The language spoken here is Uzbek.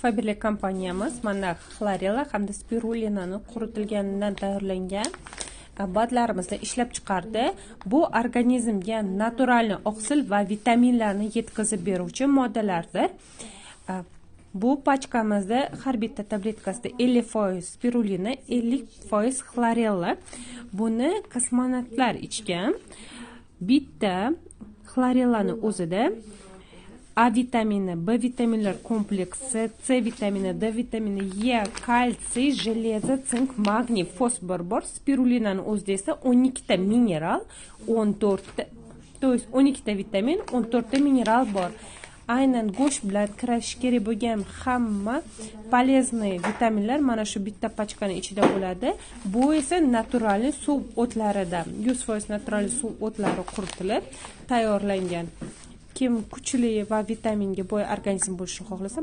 Faberlic kompaniyamiz mana xlorella hamda spirulinani quritilganidan tayyorlangan badlarimizni ishlab chiqardi. Bu organizmga naturalniy oqsil va vitaminlarni yetkazib beruvchi moddalardir. Bu pachkamizda har bitta tabletkasida 50% spirulina, 50% xlorella. Buni kosmonavtlar ichgan. Bitta xlorellani o'zida A vitamini, B vitaminlar kompleksi, C vitamini, D vitamini, E, kalsiy, железо, sink, magniy, fosfor bor. Spirulinani o'zida esa 12 ta mineral, 14 ta, то есть 12 ta vitamin, 14 ta mineral bor. Aynan go'sht bilan kirishi kerak bo'lgan hamma полезный vitaminlar mana shu bitta pachkani ichida bo'ladi. Bu esa naturalniy suv o'tlaridan, 100% natural suv o'tlari quritilib tayyorlangan. Kim kuchli va vitaminga boy organizm bo'lishini xohlasa.